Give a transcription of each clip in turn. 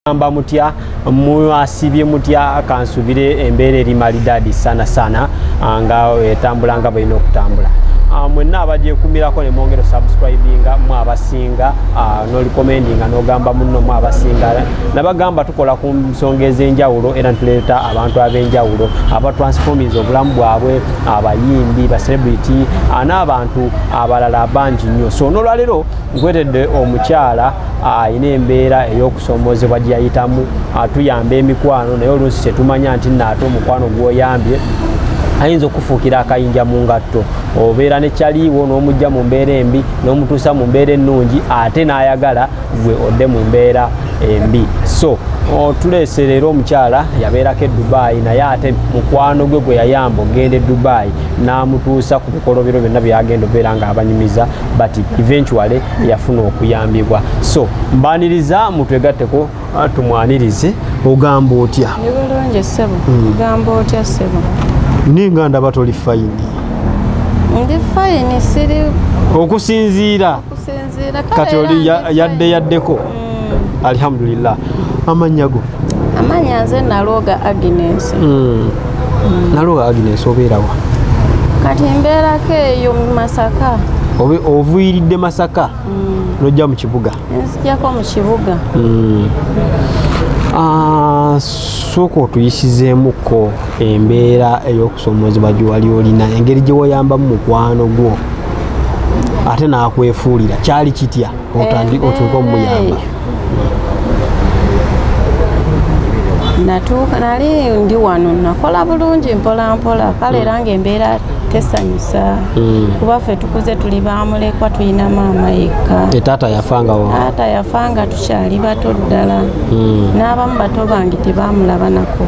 Mugamba mutya, mwasibye mutya? Kansubire embeera eri malidaadi sana sana, nga etambula nga bwelina okutambula. Mwenna abagyekumirako ne mwongera subscribinga, mwe abasinga, n'orecommendinga n'ogamba munno, mwe abasinga. Nabagamba tukola ku nsonga ez'enjawulo era nituleeta abantu ab'enjawulo abatransforminze obulamu bwabwe, abayimbi, ba celebrity, n'abantu abalala bangi nnyo. So n'olwaleero nkwetedde omukyala ayina embeera ey'okusomoozebwa gye yayitamu. Tuyamba emikwano, naye oluusi tetumanya nti nno ate omukwano gw'oyambye ayinza okufuukira akayinja mu ngatto. Obeera nekyaliiwo n'omujja mu mbeera embi n'omutuusa mu mbeera ennungi, ate n'ayagala gwe odde mu mbeera embi. So tuleese leero omukyala yabeerako e Dubai, naye ate mukwano gwe gwe yayamba okugenda e Dubai n'amutuusa ku bikolobero byonna byagenda obeera ng'abanyumiza, but eventually yafuna okuyambibwa. So mbaniriza, mutwegatteko, tumwanirize. Ogamba otya? Ndi bulungi, ssebo. Ogamba otya, ssebo? Ninga ndaba toli fine. Ndi fine, siri okusinziira kusinziira. Kati oli yadde yaddeko, alhamdulillah. Amannya go? Amanya nze Nalwoga Agnes. Nalwoga Agnes, obeerawa? Kati mbeerako eyo mu Masaka. Ovuyiridde Masaka nojja mu kibuga? Nzijjako mu kibuga. Sooka otuyisizeemukko embeera ey'okusomoozebwa gye wali olina, engeri gye wayambamu mukwano gwo ate n'akwefuulira. Kyali kitya otuuke omuyamba? Natuuka, nali ndi wano, nakola bulungi mpola mpola, kale era ngaembeera tesanyusa, kuba ffe tukuze tuli bamulekwa, tulina maama yekka. Etaata yafanga wa? Taata yafa nga tukyali bato ddala, n'abamu bato bange tebamulaba nako.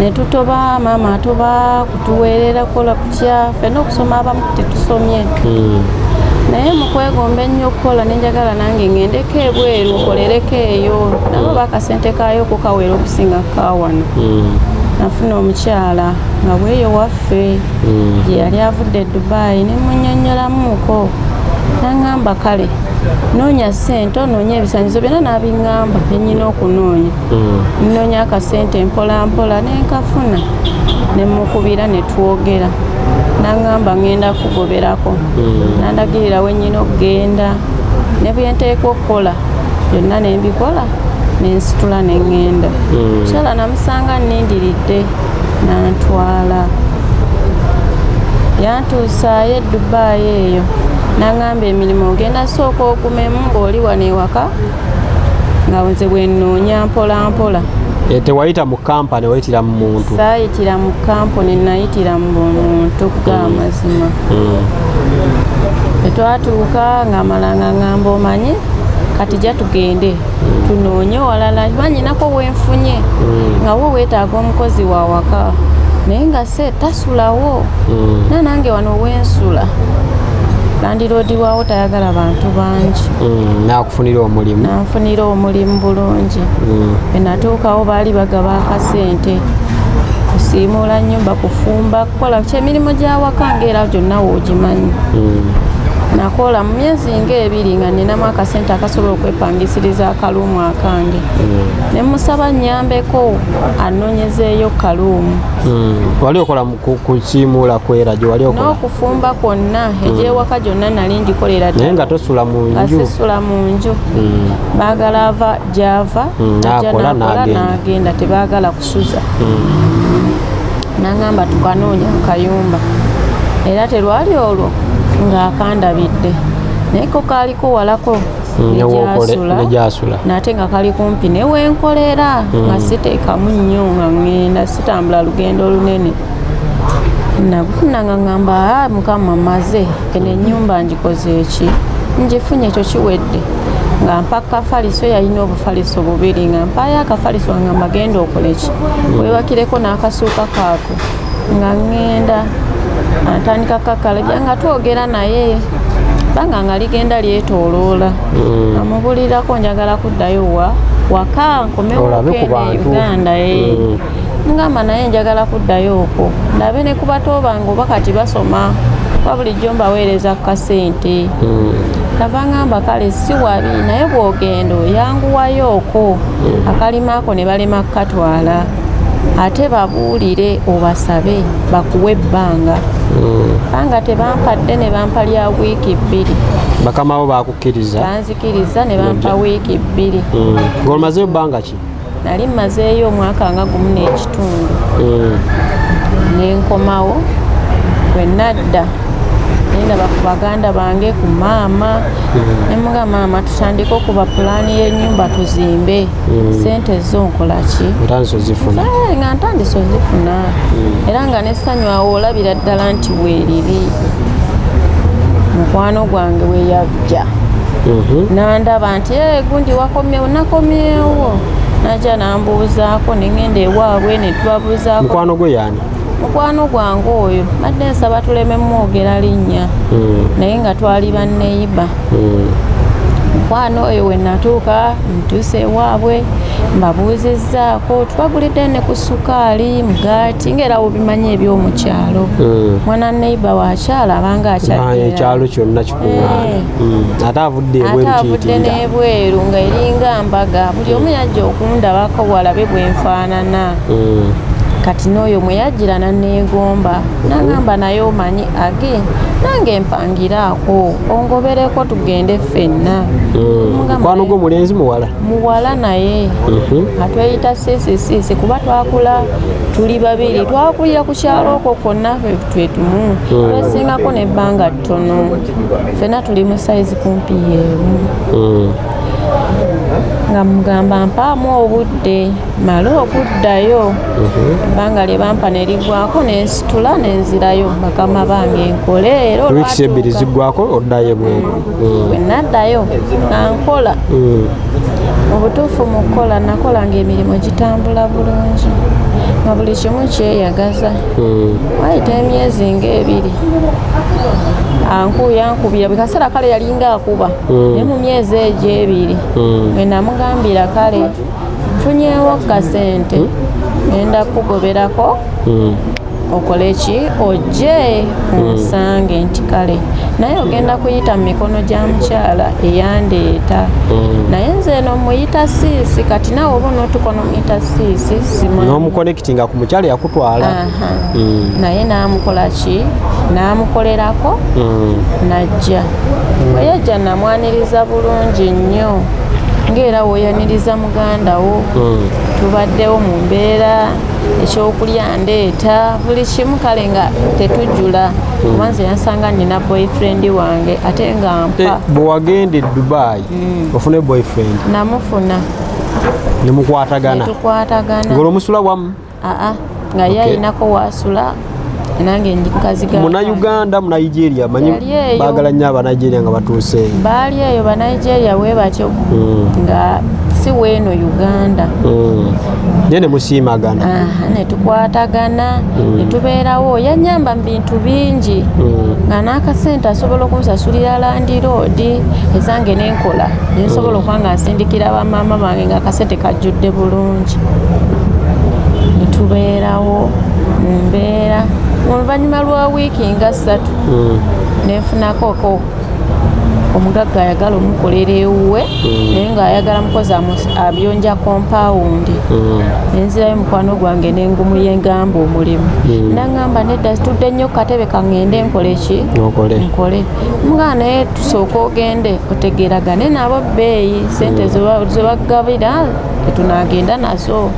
Ne tutoba, maama atoba kutuweerera, kukola kutya, ffenna okusoma abamu tetusomye. Naye mu kwegomba ennyo okukola, nenjagala nange ŋŋendeko ebweru nkolereko eyo, nabo bakasente kaayo kukawera okusinga kawano. Nafuna omukyala nga bweyo waffe gye yali avudde e Dubai, ne munnyonnyolamuko, naŋŋamba kale noonya ssente, onoonya ebisanyizo byonna, n'abiŋŋamba byenyina okunoonya. Nnoonya akasente mpola mpola nenkafuna, ne mukubira ne twogera, naŋŋamba ŋŋenda kugoberako. Nandagirira we nnyina okugenda ne bye nteekwa okukola byonna, ne mbikola, nensitula ne ŋŋenda. Mukyala namusanga nnindiridde, nantwala, yantuusaayo e Dubai eyo, naŋŋamba emirimu ogenda sooka ogumemu ng'oli wano ewaka, nga nze bwe nnoonya mpola mpola. Tewayita mu kampani, wayitira mu muntu? Saayitira mu kampuni, nayitira mu muntu g'amazima. Tetwatuuka ng'amala nga ŋŋamba, omanyi kati jja tugende tunoonye walala, banyinako wenfunye nga wo weetaaga omukozi wa waka, naye nga se tasulawo. Na nange wano wensula landlord waawo tayagala bantu bangi. Nakufunira omulimu? Nanfunira omulimu bulungi. Enatuukawo baali bagaba akasente, kusiimuula nyumba, kufumba, kukola ki, emirimu gy'awaka ngaera gyonna woogimanyi. Nakola mu myezi ngaebiri nga ninamu akasente akasobola okwepangisiriza akaluumu akange, ne musaba nnyambeko anoonyezeeyo kaluumu. Wali okola kusiimuula kwera gye wali okola? N'okufumba kwonna, egyewaka gyonna nali ngikolera. Naye nga tosula mu nga nju? Sisula mu nju. Baagala ava gyava ajja n'akola, n'akola n'agenda. N'agenda, tebaagala kusuza. Nagamba tukanoonya akayumba, era terwali olwo ng'akandabidde, naye ko kaaliko walako Ne ne gyasula. Ne gyasula. Nate nga kali kumpi ne wenkolera, nga siteekamu nnyo, nga ŋŋenda sitambula lugendo lunene. Nagufuna nga ŋŋamba, "Ah, Mukama, maze eno ennyumba ngikoze eki, ngifunye, ekyo kiwedde." Nga mpa kafaliso, yalina obufaliso bubiri, nga mpayo akafaliso, nga ngamba genda okole ki, webakireko n'akasuuka kaako. Nga ŋŋenda atandika kakalajja, nga twogera naye banga nga ligenda lyetooloola. Amubulirako njagala kuddayo wa waka, nkomewo Olabe ku eno e bantu. Uganda, eh. Ngamba naye njagala kuddayo okwo ndabe ne ku bato bange oba kati basoma, kuba bulijjo mbaweereza ku kasente. Nava ngamba kale si wabi, naye bw'ogenda oyanguwayooko akalima ako ne balema kukatwala, ate babuulire obasabe bakuwe ebbanga, kubanga tebampadde, ne bampa lya wiiki 2. Bakama bo bakukkiriza? Banzikiriza ne bampa wiiki 2. Ng'omazeyo bbanga ki? Nali mmazeeyo omwaka nga gumu n'ekitundu. Nenkomawo. Bwe nadda nendaba ku baganda bange, ku maama, nemuga, "Maama, tutandike okuba pulaani y'ennyumba tuzimbe. Sente zo nkola ki?" Otandise ozifuna. Nga ntandise ozifuna, era nga nessanyu awo olabira ddala nti weeriri. Mukwano gwange weyajja nandaba nti, "Eh, gundi wakomyewo." Nakomyewo, najja nambuuzaako, neŋŋenda ewaabwe ne tubabuuzaako. Mukwano gwe yaani? Mukwano gwange oyo badde nsaba tuleme mwogera linnya, naye nga twali banneyiba. Mukwano oyo we natuuka, ntuuse ewaabwe, mbabuuzizzaako, tubagulidde ne ku sukaali, mugaati, ngaera wobimanyi ebyomukyalo. Mwana neiba wakyalo abanga akyadde. Ekyalo kyonna kikuŋŋaana. Eh. Ate avudde Ate ebweru. avudde Kiyitirira. N'ebweru nga eringa mbaga, buli omu yajja okundabako walabe bwenfaanana. Kati n'oyo mwe yajjira naneegomba, nagamba, "Naye omanyi age nange mpangiraako ongobereko tugende ffenna." Mugamba, Mukwano gwo mulenzi, muwala? Muwala, naye atweyita sis, sis, kuba twakula tuli babiri, twakulira ku kyalo okwo kwonna twetumu, twesingako nebbanga ttono, ffenna tuli mu sayizi kumpi yeemu. Nga mugamba mpaamu obudde male okuddayo. Ebbanga lye bampa ne liggwako, nensitula nenzirayo bakama bange nkole. Era Wiikisi 2 olwatuuka ziggwako, oddayo ebweru. Bwe naddayo nga nkola. Mu butuufu mu kukola nakolanga emirimu gitambula bulungi, nga buli kimu kyeyagaza. Wayita emyezi ngaebiri, ankuyankubira buli kaseera, kale yalinga akuba. Naye mu myezi egyo 2 bwe namugambira, "Kale nfunyeewo kasente, ngenda kugoberako, okole ki, ojje onsange," nti kale, naye ogenda kuyita mu mikono gya mukyala eyandeeta. Naye nze eno muyita sis, kati naawe oba onootuka nomuyita sis, simanyi. N'omuconnectinga ku mukyala yakutwala. Aha. Naye n'amukola ki, n'amukolerako. Najja, bwe yajja namwaniriza bulungi nnyo, ng'era weeyaniriza muganda wo. Tubaddewo mu mbeera, ekyokulya ndeeta, buli kimu, kale nga tetujula, kuba nze yansanga nina boyfriend wange ate nga mpa. Eh, bwe wagenda e Dubai ofune boyfriend? Namufuna. Nemukwatagana? Netukwatagana. Ng'olwomusula wamu? Aa, nga ye ayinako waasula, nange nkaziga. Munauganda, Munigeria? Manyi Yali eyo. baagala nnyo Abanigeria nga batuuse eyo. Baali eyo Banigeria bwe batyo, nga si weeno Uganda. Naye ne musiimagana? Aha, ne tukwatagana, ne tubeerawo. Yanyamba mu bintu bingi, nga n'akasente asobola okunsasulira landlord, ezange nenkola nensobola okuba nga nsindikira bamaama bange, nga akasente kajjudde bulungi. Ne tubeerawo mu mbeera. Mu luvannyuma lwa wiiki nga 3, nenfunakoko omugagga ayagala omukolera ewuwe, naye ng'ayagala mukozi abiyonja compound. Nenzirayo mukwano gwange nengumuye, ngamba omulimu, naŋŋamba, "Nedda, tudde nnyo ku katebe, kaŋŋende nkole ki?" Okole. Nkole. Mugamba, "Naye tusooka ogende otegeeragane nabo bbeeyi, sente ze bagabira tetunagenda nazo.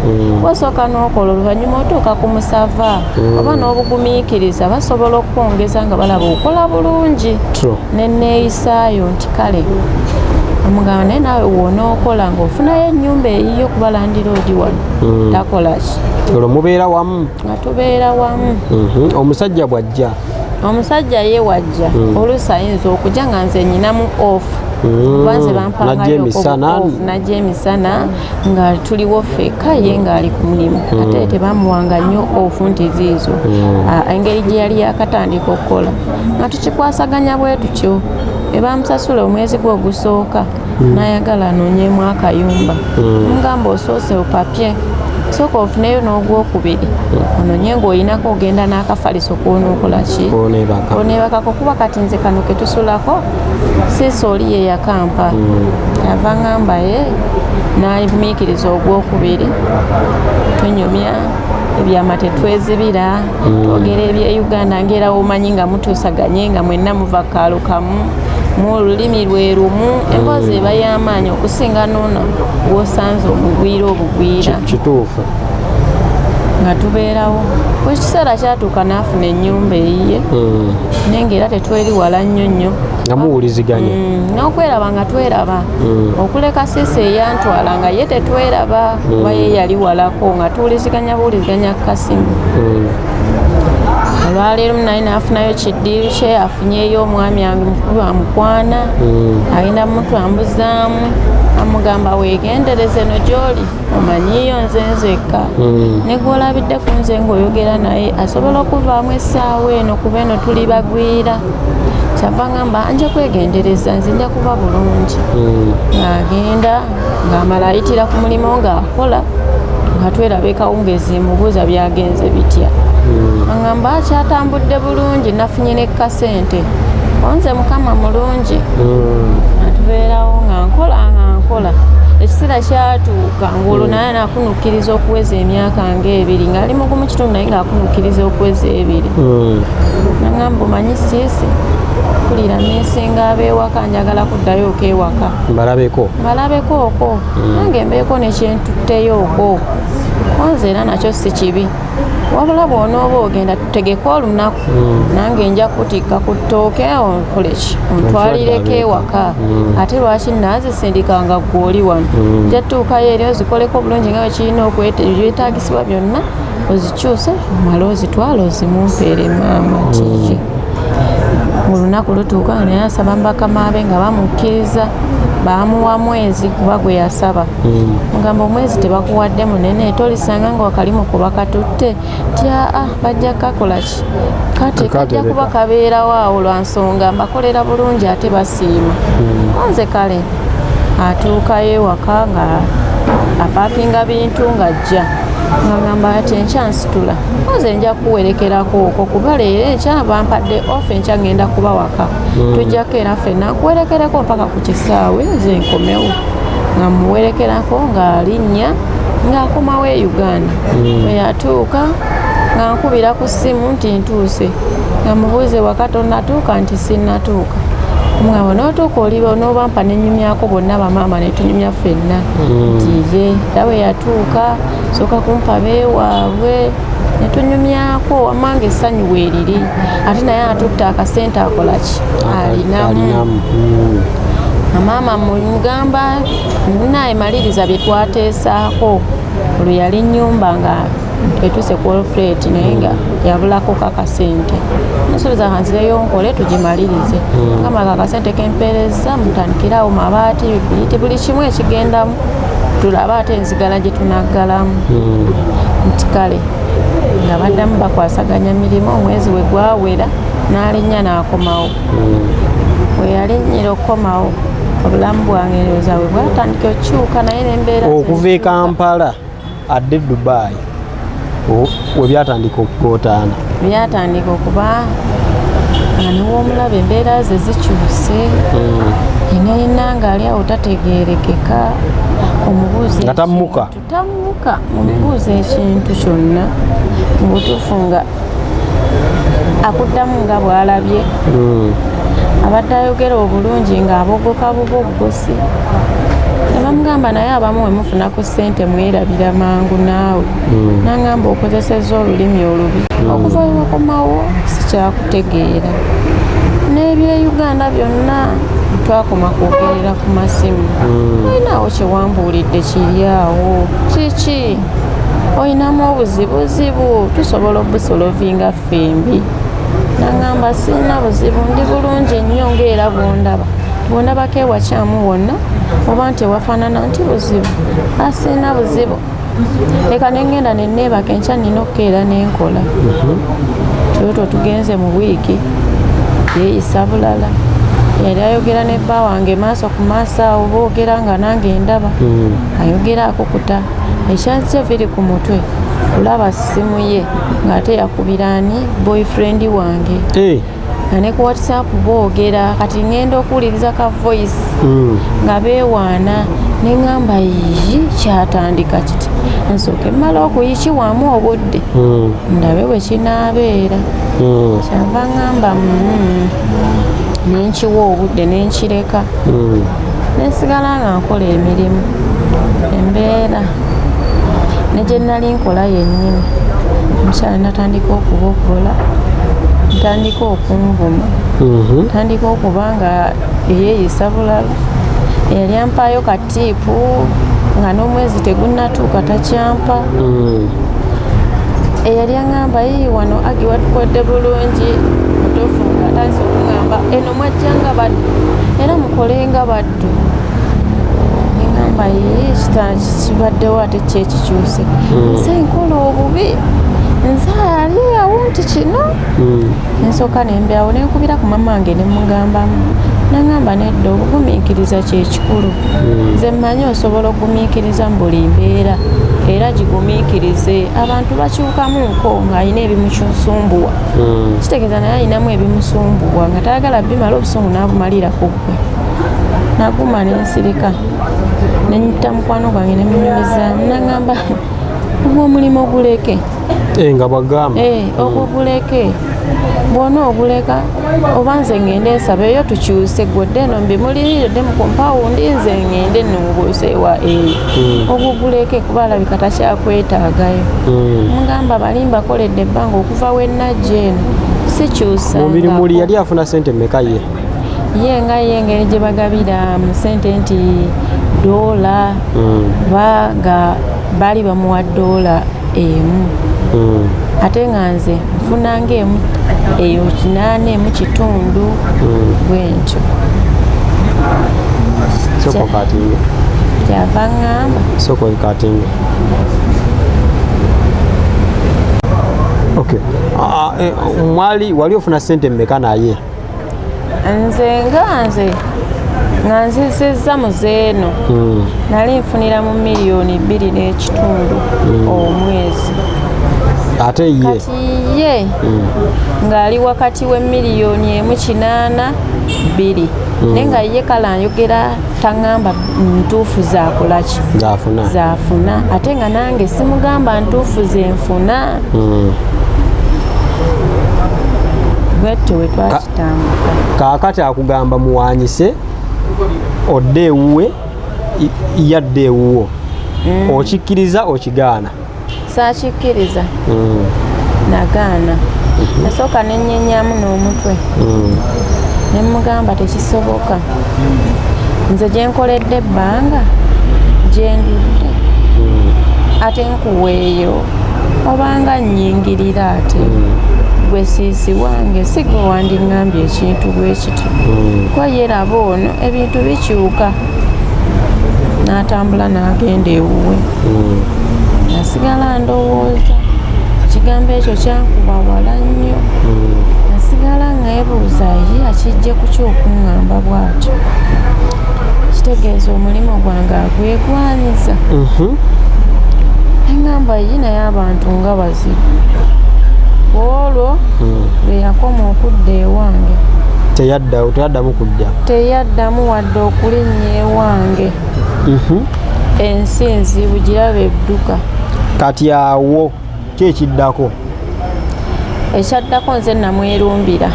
Wasooka n'okola, oluvannyuma otuuka ku musava, oba n'obugumiikiriza basobola okukwongeza nga balaba okola bulungi." True. Neneeyisaayo nti kale, omugamba, "Naye naawe wonookola ng'ofunayo ennyumba eyiyo, kuba landlord wano takola ki." Olwo mubeera wamu? Nga tubeera wamu. Omusajja bw'ajja? Omusajja ye wajja, oluusi ayinza okujja nga nze nyinamu off, kuba nze Najja bampangayo emisana. off, najja emisana nga tuliwo ffekka, ye ng'ali ku mulimu, ate tebamuwanga nnyo off nti ziizo. Ah, engeri gye yali yakatandika okukola, nga tukikwasaganya bwe tutyo. Ebamusasula omwezi gwe ogusooka, n'ayagala anoonyeemu akayumba. Mugamba, "Osoose opapye, Sooka ofuneyo n'ogwokubiri, ononye ng'oyinako ogenda n'akafaliso kwonookola ki, oneebakako, kuba kati nze kano ketusulako siisa oli ye yakampa. Ava ngamba ye n'agumiikiriza ogwokubiri, tunyumya ebyama, tetwezibira, twogera ebye Uganda ngaera womanyi nga mutuusaganye, nga mwenna muva kaalo kamu, mu lulimi lwe lumu, emboozi eba y'amaanyi okusinga noono gwosanze omugwira obugwira. Kituufu. Nga tubeerawo, ekiseera kyatuuka n'afuna ennyumba eyiye, naye ngaera tetweri wala nnyo nnyo. Nga muwuliziganya. N'okweraba nga tweraba, okuleka siisi eyantwala nga ye tetweraba, kuba ye yali walako, nga tuwuliziganya buwuliziganya ku kasimu. Olwaleero naye n'afunayo kiddiiru kye, afunyeyo omwami mukulu amukwana, agenda mutwambuzaamu, amugamba weegendereze no gy'oli omanyiyo nze nzekka, ne gw'olabidde ku nze ng'oyogera naye asobola okuvaamu essaawa eno, kuba eno tuli bagwira. Kyava ngamba nja kwegendereza, nze nja kuba bulungi. Ng'agenda ng'amala ayitira ku mulimu ng'akola, nga tweraba ekawungezi, mubuuza byagenze bitya, aŋŋamba akyatambudde bulungi, nafunye ne kasente, onze Mukama mulungi. Atubeerawo nga nkola nga nkola, ekiseera kyatuuka ng'olwo naye nakunukkiriza okuweza emyaka ng'ebiri, ng'ali mugumu kitundu, naye ng'akunukkiriza okuweza 2. Naŋŋamba omanyi siisi mpulira neesinga ab'ewaka, njagala kuddayo ok'ewaka. Mbalabeko. Mbalabeko okwo, nange mbeeko nekyentutteyo okwo, onze era nakyo si kibi, wabula bw'onooba ogenda tutegeke olunaku, nange nja kutikka ku ttooke onkoleki ontwalireko ewaka. Ate lwaki naazisindika nga ggwe oli wano? Nja tuukayo eri ozikoleko bulungi nga bwe kirina okwetaagisibwa byonna, ozikyuse, omale ozitwale ozimumpeere maama tiye. Olunaku lutuuka nga naye asaba mubakama be nga bamukkiriza, bamuwa mwezi kuba gwe yasaba. Mugamba omwezi tebakuwadde munene, tolisanga nga wakalimu kuba katutte ti aa bajja kakola ki kati kajja kuba kabeerawo awo lwa nsonga mbakolera bulungi ate basiima. Nze kale atuukayo ewaka nga apaakinga bintu ng'ajja, nga ngamba ati enkya nsitula, nze nja kuwerekerako okwo, kuba leero enkya bampadde off, enkya ngenda kuba waka, tujjako era ffenna nkuwerekereko mpaka ku kisaawe, nze nkomewo. Nga muwerekerako ng'alinnya ng'akomawo e Uganda. Bwe yatuuka nga nkubira ku ssimu nti ntuuse, nga mubuuze waka tonnatuuka, nti sinnatuuka. Mugamba n'otuuka oliba onoobampa nenyumyako bonna bamaama ne tunyumya ffenna nti ye era bwe yatuuka sooka kumpa beewaabwe ne tunyumyako, wamanga essanyu weeriri, ate naye atutte akasente akola ki alinamu. Maama mugamba naye maliriza bye twateesaako, olwo yali nnyumba nga etuuse ku plate, naye nga yabulako kakasente, nsuubiza kanzireyo nkole tugimalirize. Gamba kakasente kempeereza mutandikirawo mabaati, bibiriti, buli kimu ekigendamu, tulabe ate enzigala gye tunaggalamu. Nti kale, nga baddamu bakwasaganya mirimu. Omwezi we gwawera n'alinnya n'akomawo. We yalinnyira okukomawo, obulamu bwange ndowooza bwe bwatandika okukyuka, naye nembeera okuva e Kampala adde e Dubai, we byatandika okukootaana. Byatandika okuba nga newomulaba embeera ze zikyuse, yenna yenna ng'ali awo tategeerekeka, omubuuza Nga tammuka. Ekintu, tammuka, omubuuza ekintu kyonna mu butuufu nga akuddamu nga bw'alabye. Abadde ayogera obulungi ng'abogoka buboggosi, ne bamugamba naye abamu we mufuna ku ssente mwerabira mangu, naawe nangamba okozesezza olulimi olubi, okuva we wakomawo sikyakutegeera, n'ebye Uganda byonna twakoma kwogerera ku masimu. Olina kyewambuulidde kiri awo kiki? Olinamu obuzibuzibu tusobola obusolovinga ffembi? Nangamba sirina buzibu, ndi bulungi nnyo ngaera bwondaba, bwondabako ewakyamu wonna oba nti ewafaanana nti buzibu, asirina buzibu, leka nengenda neneebaka, enkya nina okukeera nenkola. Tulo tugenze mu wiiki yeeyisa bulala, yali ayogera ne bba wange maaso ku maaso awo boogera nga nange ndaba, ayogera akukuta. Ekyanzija viri ku mutwe kulaba ssimu ye ng'ate yakubira ani, boyfriend wange. Nga ne ku WhatsApp boogera. Kati ŋŋenda okuwuliriza ka voice nga beewaana, ne ŋŋamba, "Yiyi, kyatandika kiti? Nsooke mmala okuyikiwamu obudde, ndabe bwe kinaabeera." Kyava ŋŋamba, nenkiwa obudde, nenkireka, nensigala nga nkola emirimu. Embeera ne gye nali nkola yennyini, omukyala natandika okubogola, ntandika okunvuma, ntandika okuba nga eyeeyisa bulala. Eyali ampaayo ka tip nga n'omwezi tegunnatuuka takyampa. Eyali aŋŋamba, "Yii, wano agi watukodde bulungi," mutuufu nga atandise okuŋŋamba, "Eno mwajjanga baddu, era mukolenga baddu." Neŋŋamba, "Yii, kibaddewo ate ki ekikyuse? Nze nkola obubi? Nze ali awo nti kino?" Nsooka nembeawo, nenkubira ku mama wange, nemugambamu, naŋŋamba, "Nedda, obugumiikiriza kyekikulu. Nze mmanyi osobola okugumiikiriza mu buli mbeera, era gigumiikirize. Abantu bakyukamu nko ng'alina ebimusumbuwa." Kitegeeza naye alinamu ebimusumbuwa nga tayagala bimala, obusungu n'abumalira ku ggwe. Naguma, nensirika, nenyita mukwano gwange, nemunyumizaamu, naŋŋamba, "Ogwo omulimu oguleke." Eh, nga bwagamba. Eh, ogwo guleke, bw'ona oguleka oba nze ŋŋende nsabeeyo tukyuse, gwodde eno mbimulirire, dde mu kompawundi, nze ŋŋende nongoose ewa eyo. Ogwo guleke kuba alabika takyakwetaagayo. Mugamba, "Bali mbakoledde ebbanga okuva we najja eno, sikyusa." Mubiri muli yali afuna sente mmeka ye? Ye nga ye engeri gye bagabira mu sente nti doola, ba nga baali bamuwa $1, ate nga nze nfuna ngaemu eyo 8.5, bwentyo. Sooka okatinge. Kyava ŋŋamba. Sooka okatinge. Okay. Ah, ah, eh, mwali wali ofuna sente mmeka naye? Nze nga nze nga nzizizza mu zeeno, nali nfunira mu 2.5 miliyoni omwezi. Ate ye? Kati ye ng'ali wakati w'emiliyoni 1.82, naye nga ye kale ayogera taŋŋamba ntuufu zakolaki. Zaafuna. Zaafuna, ate nga nange simugamba ntuufu zenfuna. Bwetyo bwe twakitambuza. Kaakati akugamba muwanyise odde ewuwe, yadde ewuwo, okikkiriza, okigaana? Saakikkiriza. Nagaana. Nasooka nenyenyamu n'omutwe, ne mugamba, "Tekisoboka. Nze gye nkoledde ebbanga, gye ndudde, ate nkuweeyo obanga nnyingirira, ate gwe siisi wange, si gwe wandiŋŋambye ekintu bwe kityo. Kuba ye raba ono ebintu bikyuka." N'atambula n'agenda ewuwe. Nasigala ndowooza. Ekigambo ekyo kyankuba wala nnyo. Nasigala ngeebuuza, ye akijje kuki okuŋŋamba bw'atyo? Kitegeeza omulimu gwange agwegwanyiza. Eŋŋamba, ye naye abantu nga bazibu. Olwo lwe yakoma okudda ewange. Teyaddamu kujja? Teyaddamu wadde okulinnya ewange. Ensi enzibu, giraba edduka. Kati awo ki ekiddako? Ekyaddako, nze namwerumbira,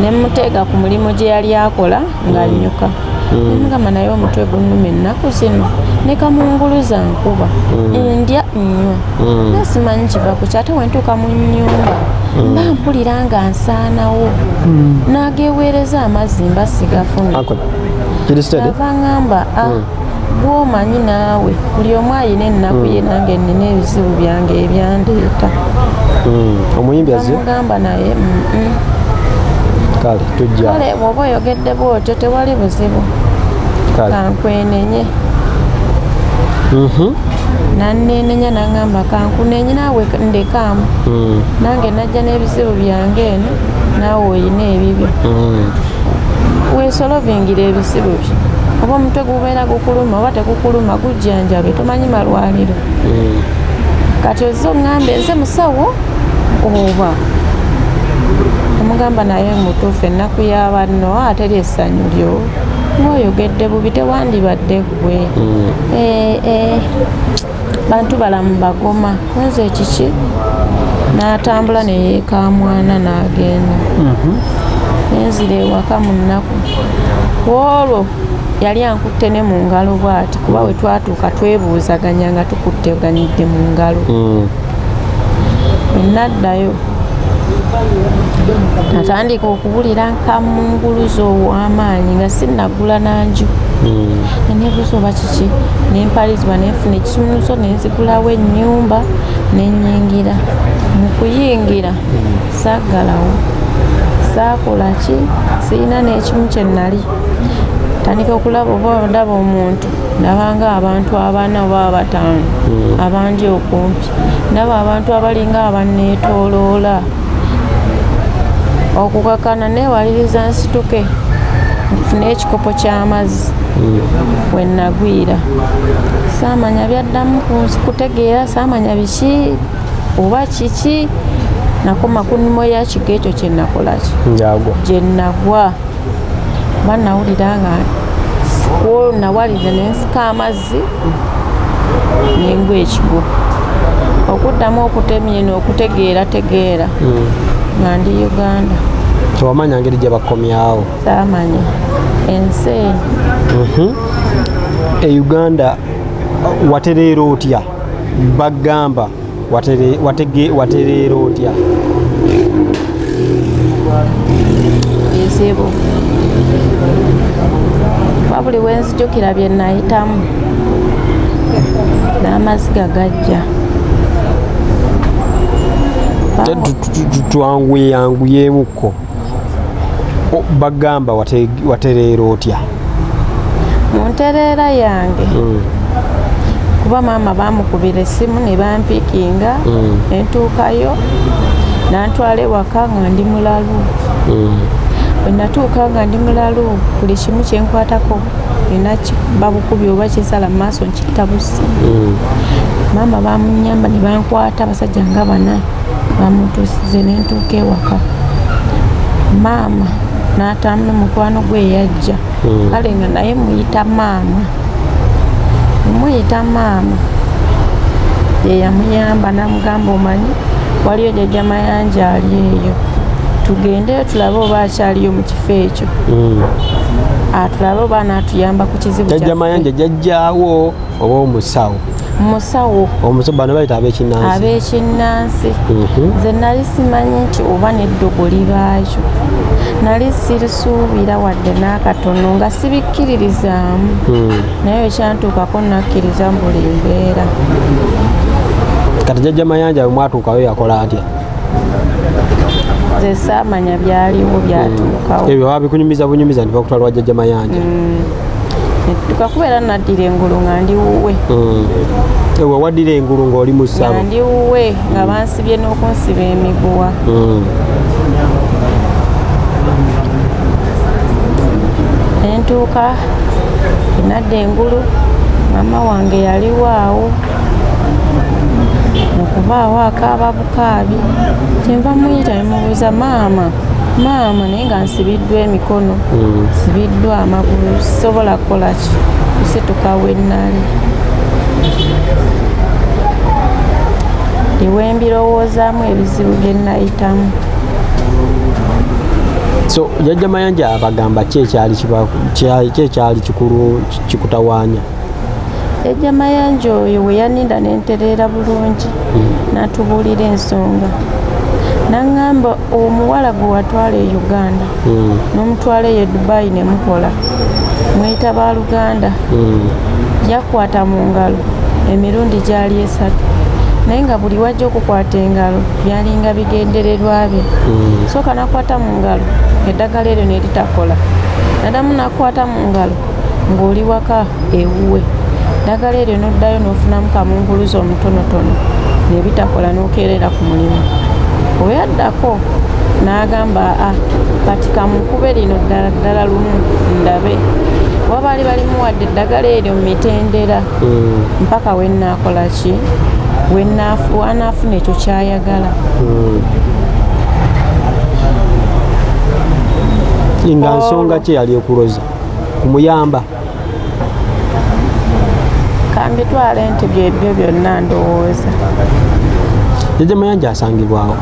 ne muteega ku mulimu gye yali akola ng'annyuka, nemugamba, "Naye omutwe gunnuma ennaku zino, ne kamunguluza nkuba, ndya nnywa, naye simanyi kiva ku ki. Ate wentuuka mu nnyumba mba mpulira nga nsaanawo, n'ageweereza amazzi mba sigafuna." Uncle, kiri steady? Ava ŋŋamba, "Ah, bw'omanyi naawe buli omu ayina ennaku ye, nange nina ebizibu byange ebyandeeta." Omuyimbi azze? Amugamba naye, Kale tujja. Kale bw'oba oyogedde bw'otyo, tewali buzibu. Kale. Kankwenenye. Nannenenya, naŋŋamba, "Kankunenye, naawe ndekaamu. Nange najja n'ebizibu byange eno, naawe oyina ebibyo. Weesolovingira ebizibu byo." Oba omutwe gubeera gukuluma oba tegukuluma, gujjanjabe, tomanyi malwaliro. Kati ozze oŋŋambe nze musawo oba omugamba, naye mutuufu ennaku y'abanno ateri essanyu lyo, ng'oyogedde bubi, tewandibadde ggwe. Eh, eh, bantu balamu bagoma nze kiki? N'atambula neyeekamwana n'agenda, nenzira ewaka mu nnaku. Kwolwo yali ankutte ne mu ngalo bw'ati, kuba we twatuuka twebuuzaganya nga tukutteganyidde mu ngalo. Bwe naddayo natandika okuwulira nkamunguluzo ow'amaanyi nga sinnagula nanju. Nenebuuza oba kiki, nempalizibwa, nenfuna ekisumuluzo nenzigulawo ennyumba nenyingira. Mu kuyingira saggalawo, saakola ki, sirina n'ekimu kye nali tandika okulaba oba ndaba omuntu. Ndabanga abantu abana oba abataano abandi okumpi, ndaba abantu abalinga abanneetooloola. Okukakana neewaliriza nsituke nfune ekikopo ky'amazzi. We nagwira saamanya byaddamu kutegeera, saamanya biki oba kiki. Nakoma ku nnimo ya kigo ekyo kye nakola ki Njagwa. Gye nagwa ba nawulira nga kwo nawaliriza nensika amazzi nengwa ekigo. Okuddamu okutemya eno okutegeera tegeera nga ndi Uganda. Tewamanya ngeri gye bakomyawo? Saamanya ensi eno. E Uganda watereera otya? Bagamba watereera otya? Bizibu, kuba buli wenzijukira bye nayitamu n'amaziga gajja. Twanguyanguyeemukko, bagamba watereera otya? Mu ntereera yange, kuba maama bamukubira essimu ne bampikinga, nentuukayo, nantwala ewaka nga ndi mulalu. Bwe natuuka nga ndi mulalu, buli kimu kyenkwatako nina babukubi oba kinsala mu maaso nkitta busi. Maama bamunyamba ne bankwata abasajja nga bana bamutuusize, nentuuka ewaka, maama n'atambula mukwano gwe eyajja. Kale nga naye muyita maama, muyita maama, ye yamuyamba namugamba, omanyi waliyo jjajja Mayanja ali eyo, tugendeyo tulabe oba akyaliyo mu kifo ekyo, atulabe oba anaatuyamba ku kizibu Jjajja kyaffe. Mayanja jjajjaawo oba omusawo? Musawo. Omusawo, bano bayita ab'ekinnansi? Ab'ekinnansi. Nze nali simanyi nti oba n'eddogo libaayo, nali sirisuubira wadde n'akatono, nga sibikkiririzaamu. Naye ekyantuukako nakkiriza mu buli mbeera. Kati jjajja Mayanja bwe mwatuukayo yakola atya? Nze saamanya byaliwo byatuukawo. Ebyo babikunyumiza bunyumiza nti bakutwala wa jjajja Mayanja? Netutuuka, kubeera naddira engulu nga ndi wuwe. Ewe waddira engulu ng'oli mu Nga ssabo? ndi wuwe, nga bansibye n'okunsiba emiguwa. Nentuuka, nadda engulu, maama wange yaliwo awo okubaawo akaaba bukaabi. Kyenva muyita nemubuuza, maama, maama, naye nga nsibiddwa emikono, nsibiddwa amagulu, sisobola kukola ki, kusituka we nali. Ewembirowoozaamu ebizibu bye nayitamu. So jjajja Mayanja abagamba ki ekyali ki ekyali kikulu kikutawaanya? Jjajja Mayanja oyo we yaninda nentereera bulungi, n'atubuulira ensonga, naŋŋamba, omuwala gwe watwala e Uganda n'omutwala eyo e Dubayi ne mukola muyita baluganda, yakwata mu ngalo emirundi gyali esatu, naye nga buli wajja okukwata engalo byalinga bigendererwa bye. Sooka nakwata mu ngalo, eddagala eryo ne litakola. Naddamu nakwata mu ngalo ng'oli waka ewuwe, ddagala eryo n'oddayo n'ofunamu kamunguluzo omutonotono ne bitakola, n'okeerera ku mulimu. Oyaddako n'agamba, aa, kati kamukube lino ddala ddala lumu ndabe. Kuba baali balimuwadde eddagala eryo mu mitendera mpaka wenaakola ki, wanaafuna ekyo kyayagala. Nga nsonga ki yali ekuloza kumuyamba? Kambitwale nti byebyo byonna ndowooza. Jjajja Mayanja asangibwawo?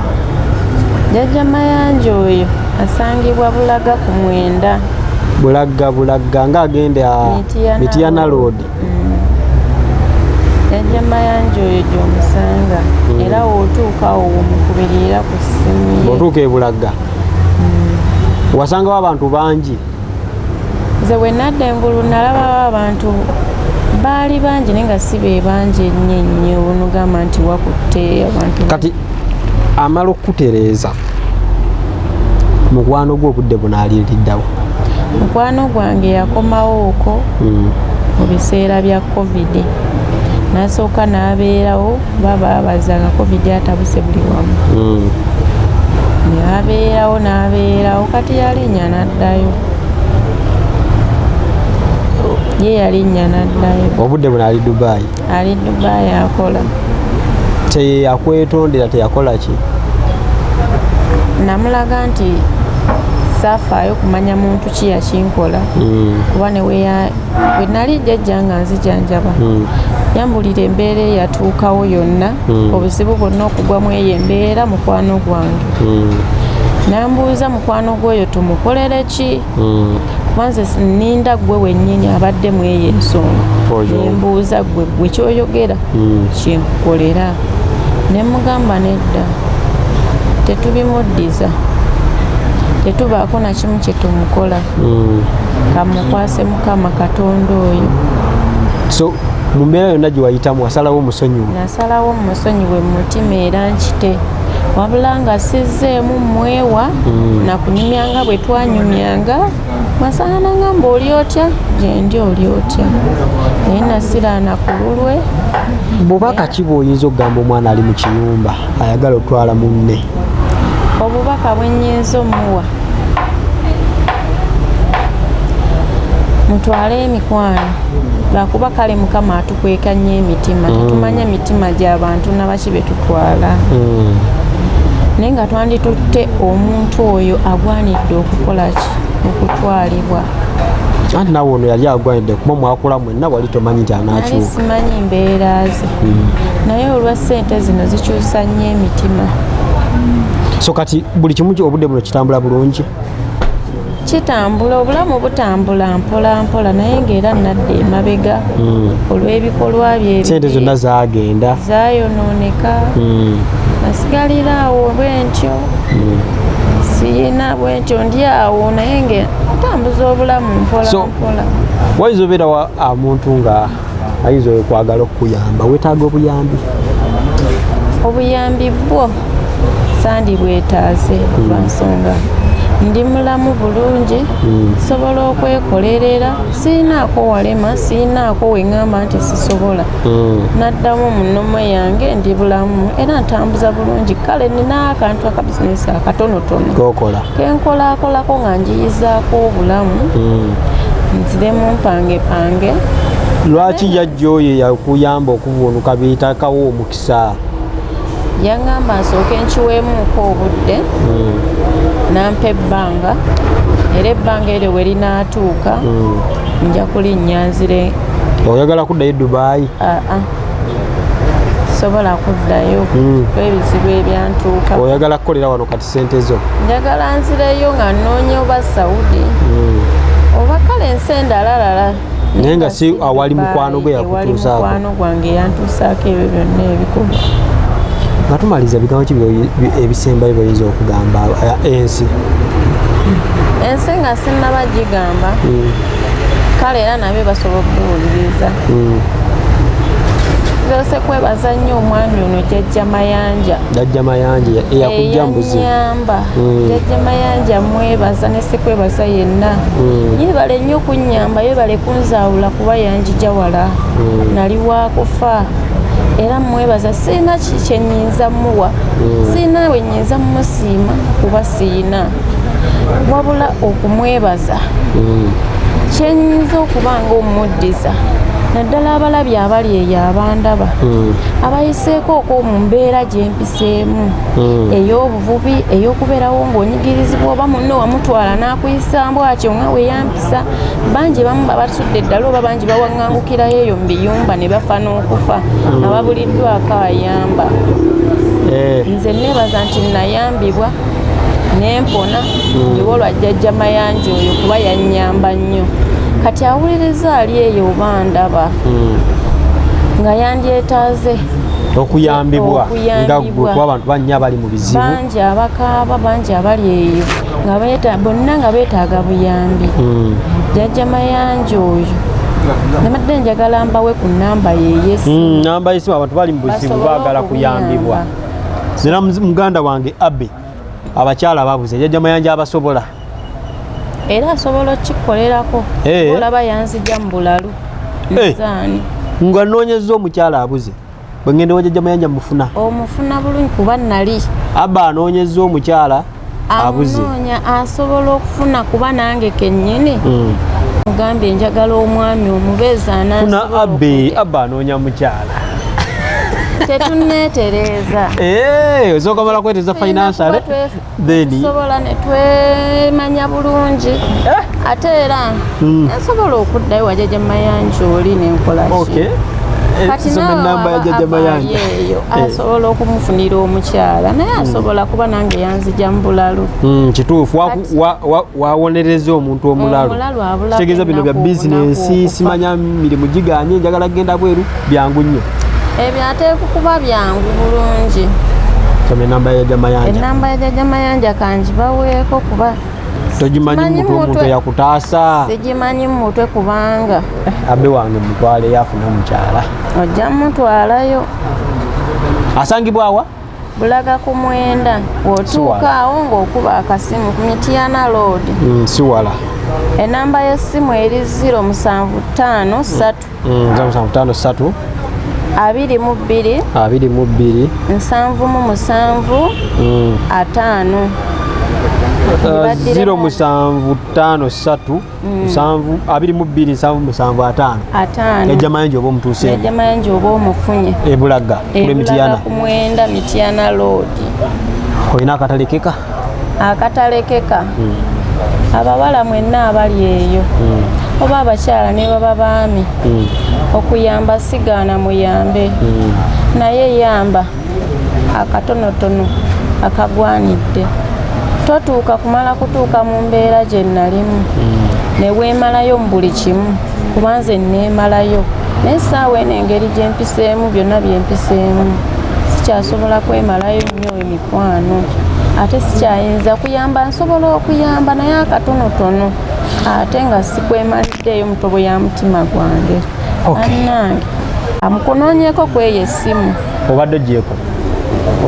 Jjajja Mayanja oyo asangibwa Bulaga ku 9. Bulaga, Bulaga ng'agenda Mityana Road. Jjajja Mayanja oyo gy'omusanga, era w'otuukawo womukubirira ku ssimu ye. Bw'otuuka e Bulaga wasangawo abantu bangi? Nze bwe nadda engulu nalabawo abantu baali bangi, naye nga si be bangi ennyo ennyo onogamba nti wakutte abantu. Kati amala okukutereeza, mukwano gwo obudde buno aliriddawo? Mukwano gwange yakomawo okwo mu biseera bya COVID, n'asooka n'abeerawo, baba babaza nga COVID atabuse buli wamu, n'abeerawo n'abeerawo. Kati yalinnya n'addayo, ye yalinnya n'addayo. Obudde buno ali Dubai? Ali Dubai akola. Teyakwetondera, teyakola ki? Namulaga nti saafaayo kumanya muntu ki yakinkola, kuba ne bwe nali jjajja nga nzijanjaba, yambulira embeera eyatuukawo yonna, obuzibu bwonna okugwamu eyo embeera mukwano gwange. Nambuuza, mukwano gwoyo tumukolere ki? Kuba nze nninda gwe wennyini abadde mu eyo ensonga. Oyo. Nembuuza gwe, gwe kyoyogera kyenkukolera. Ne mugamba nedda, tetubimuddiza, tetubaako na kimu kye tumukola, kamukwase Mukama Katonda oyo. So mu mbeera yonna gye wayitamu wasalawo omusonyiwe? Nasalawo musonyiwe mu mutima era nkite, wabula nga sizzeemu mwewa nakunyumyanga bwe twanyumyanga. Masanga nangamba, oli otya? Gyendi, oli otya? Naye nasiraana ku lulwe. Bubaka ki bw'oyinza okugamba omwana ali mu kiyumba ayagala otwala munne? Obubaka bwe nnyinza omuwa, mutwale emikwano, lwakuba kale Mukama atukweka nnyo emitima, tetumanya mitima gy'abantu nabaki be tutwala, naye nga twanditutte omuntu oyo agwanidde okukola ki, okutwalibwa. Anti naawe ono yali agwanidde, kuba mwakula mwenna, wali tomanyi nti nali anaakyuka. Simanyi mbeera ze, naye olwa ssente zino zikyusa nnyo emitima. So kati buli kimu obudde buno kitambula bulungi? Kitambula, obulamu butambula mpola mpola, naye ng'era nadda emabega olw'ebikolwa bye ebibi. Sente zonna zagenda. Zayonooneka. Nasigalira awo bwentyo, siyina bwentyo, ndi awo, naye nga ntambuza obulamu mpola mpola. Wayinza obeerawo omuntu nga ayinza okwagala okukuyamba, weetaaga obuyambi? Obuyambi bwo sandibwetaaze, lwa nsonga ndi mulamu bulungi, nsobola okwekolerera, siinaako walema, siinaako weŋŋamba nti sisobola. Naddamu mu nnomo yange, ndi bulamu era ntambuza bulungi. Kale nina akantu akabizinesi akatonotono Kokola. Kenkolakolako nga njiyizaako obulamu, nziremu mpange pange. Lwaki yajja oyo yakuyamba okuvuunuka biitakawo omukisa? Yaŋŋamba nsooke nkiweemuuko obudde, nampa ebbanga, era ebbanga eryo we linaatuuka nja kulinnya nzire. Oyagala kuddayo e Dubai? Aa, sobola kuddayo ebizibu ebyantuuka. Oyagala kukolera wano kati sente zo? Njagala nzireyo nga nnoonya oba Saudi oba kale ensi endalalala. Naye nga si awali mukwano gwe Ewali yakutuusaako. Mukwano gwange yantuusaako ebyo byonna ebikolwa. Nga tumaliza, bigambo ki ebisembayo byoyinza okugamba ensi? Ensi nga sinnaba gigamba, kale era nabyo basobola okubiwuliriza. Soose kwebaza nnyo omwami ono Jjajja Mayanja. Jjajja Mayanja eyakujja mu buzibu. Eyanyamba. Jjajja Mayanja mwebaza, ne sikwebaza yenna. Yebale nnyo kunnyamba, yebale kunzaawula, kuba yanjija wala, nali wakufa. Era mwebaza, sirina ki kyenyinza muwa, sirina we nyinza mumusiima, kuba siyina, wabula okumwebaza. Kyenyinza okuba nga omuddiza naddala abalabi abali eyo abandaba abayiseeko okwo mu mbeera gye mpiseemu ey'obuvubi, ey'okubeerawo ng'onyigirizibwa oba munno wamutwala n'akuyisa bwatyo nga we yampisa. Bangi bamu babasudde eddala oba bangi bawaŋŋangukirayo eyo mu biyumba ne bafa n'okufa nga babuliddwako ayamba. Nze neebaza nti nayambibwa nempona iwe olwa jjajja Mayanja oyo, kuba yannyamba nnyo. Kati awuliriza ali eyo oba ndaba nga yandyetaaze okuyambibwa nga gwe, Okuyambibwa. kuba abantu bannya abali mu bizibu. Bangi abakaaba, bangi abali eyo nga bonna nga beetaaga buyambi. Jjajja Mayanja oyo nabadde njagala mbawe ku namba yeyesi. Namba y'essimu, abantu bali mu buzibu, Basobole baagala kuyambibwa. okubuyamba. Nera muganda wange Abe, abakyala babuze, jjajja Mayanja abasobola. Era asobola okukikolerako. Olaba yanzija mu bulalu. Nzaani? Nga nnoonyezza omukyala abuze, bwe ngenda wa jjajja Mayanja mufuna? Omufuna bulungi kuba nali Abba anoonyezza omukyala abuze. Amunoonya asobola okufuna, kuba nange kennyini mugambye njagala omwami omubeezi Funa anansobola. Abe, Abba anoonya mukyala. Tetunneetereeza. Osooka mala kweteeza financially, then Tusobola ne twemanya bulungi, ate era nsobola okuddayo wa jjajja Mayanja oli nenkola ki. Kati Soma naawe enamba ya aba jjajja ava Mayanja. ali eyo asobola okumufunira omukyala, naye asobola kuba nange yanzija mu bulalu. Kituufu. Kati- Wawonereza omuntu omulalu. Omulalu abulako Kitegeeza bino bya ennaku, bizinensi, obunaku, okufa. simanya mirimu giganye, njagala kugenda bweru, byangu nnyo. Ebyo ate kuba byangu bulungi. Soma enamba ya jjajja Mayanja. Enamba ya jjajja Mayanja kangibaweeko kuba Togimanyi simanyi mutwe, omuntu mutwe. eyakutaasa. Sigimanyi mu mutwe kubanga Abe wange mutwale yafuna omukyala. Ojja mutwalayo. Asangibwawa? Bulaga ku 9, bw'otuuka Siwala. awo ng'okuba akasimu ku Mityana Road. Siwala. Enamba y'essimu eri 0753 753 22 22 77 5. 0753 7 22 77 5. 5. Jjajja Mayanja oba omutuuseemu. Jjajja Mayanja oba omufunye. Ebulaga kule Ebulaga Mityana. ku 9, Mityana Road. Olina akatalekeka? Akatalekeka, abawala mwenna abali eyo oba abakyala ne baba baami, okuyamba sigaana, muyambe, naye yamba akatonotono akagwanidde. Totuuka kumala kutuuka mu mbeera gye nalimu ne weemalayo mu buli kimu, kuba nze neemalayo, naye essaawa eno engeri gye mpiseemu, byonna bye mpiseemu, sikyasobola kwemalayo nnyo emikwano, ate sikyayinza kuyamba. Nsobola okuyamba naye akatonotono, ate nga sikwemaliddeeyo mutobo ya mutima gwange. Bannange, amukunoonyeko kweyo essimu. Obadde ogyeko,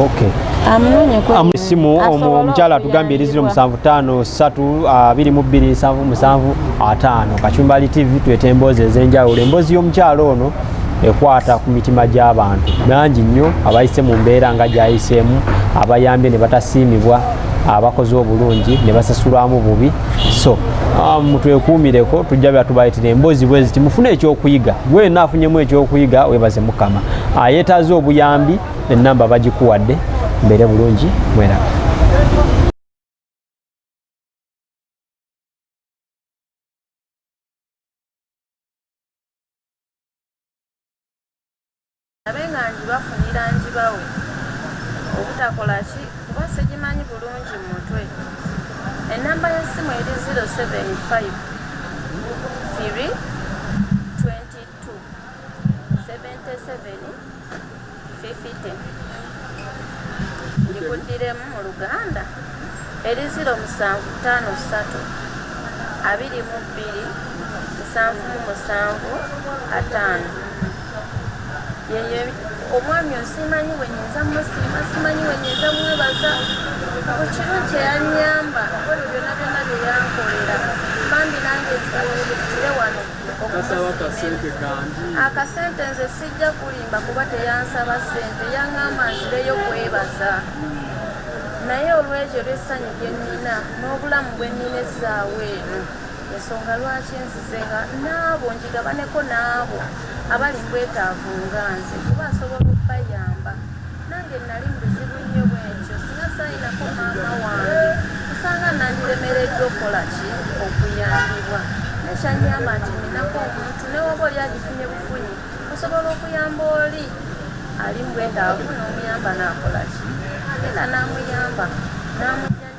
okay. Amunoonye kweyo. Essimu Asobole omukyala atugambye eri okuyambibwa. 0753 22 77 5. Kachumbali TV tuleeta emboozi ez'enjawulo. Emboozi y'omukyalo ono ekwata ku mitima gy'abantu bangi nnyo abayise mu mbeera nga gy'ayiseemu, abayambye ne batasiimibwa, abakoze obulungi ne basasulwamu bubi. So mutwekuumireko, tujja bya tubaletera emboozi bwe ziti mufune ekyokuyiga. Gwe afunyemu ekyokuyiga, webaze Mukama. Yeetaaze obuyambi, enamba bagikuwadde. Mbeere bulungi, mweraba. Abe nga ngibafunira ngibawe obutakola ki, kuba sigimanyi bulungi mu mutwe. Enamba y'essimu eri 075 3 22 77 50. Ngikuddiremu mu Luganda, eri 0753 22 77 5. Yeyo omwami osimanyi we nyinza musiima, simanyi we nyinza mwebaza ku kirungi kyeyanyamba, ebyo byonna byonna bye yankolera. Bambi nange nsabire wano okumusiima. Akasente nze sijja kulimba, kuba teyansaba ssente, yaŋŋamba nzireyo kwebaza, naye olwekyo olw'essanyu lye nnina n'obulamu bwe nnina essaawa eno. Ensonga lwaki nzize nga n'abo ngigabaneko n'abo abali mu bwetaavu nga nze, kuba nsobola okubayamba. Nange nali mu bizibu nnyo bwentyo, singa saalinako maama wange osanga nandiremereddwa okukola ki, okuyambibwa. Nekyanyamba nti ninako omuntu, newoba oli agifunye bufunyi, osobola okuyamba oli ali mu bwetaavu n'omuyamba n'akola ki, genda n'amuyamba n'amujja.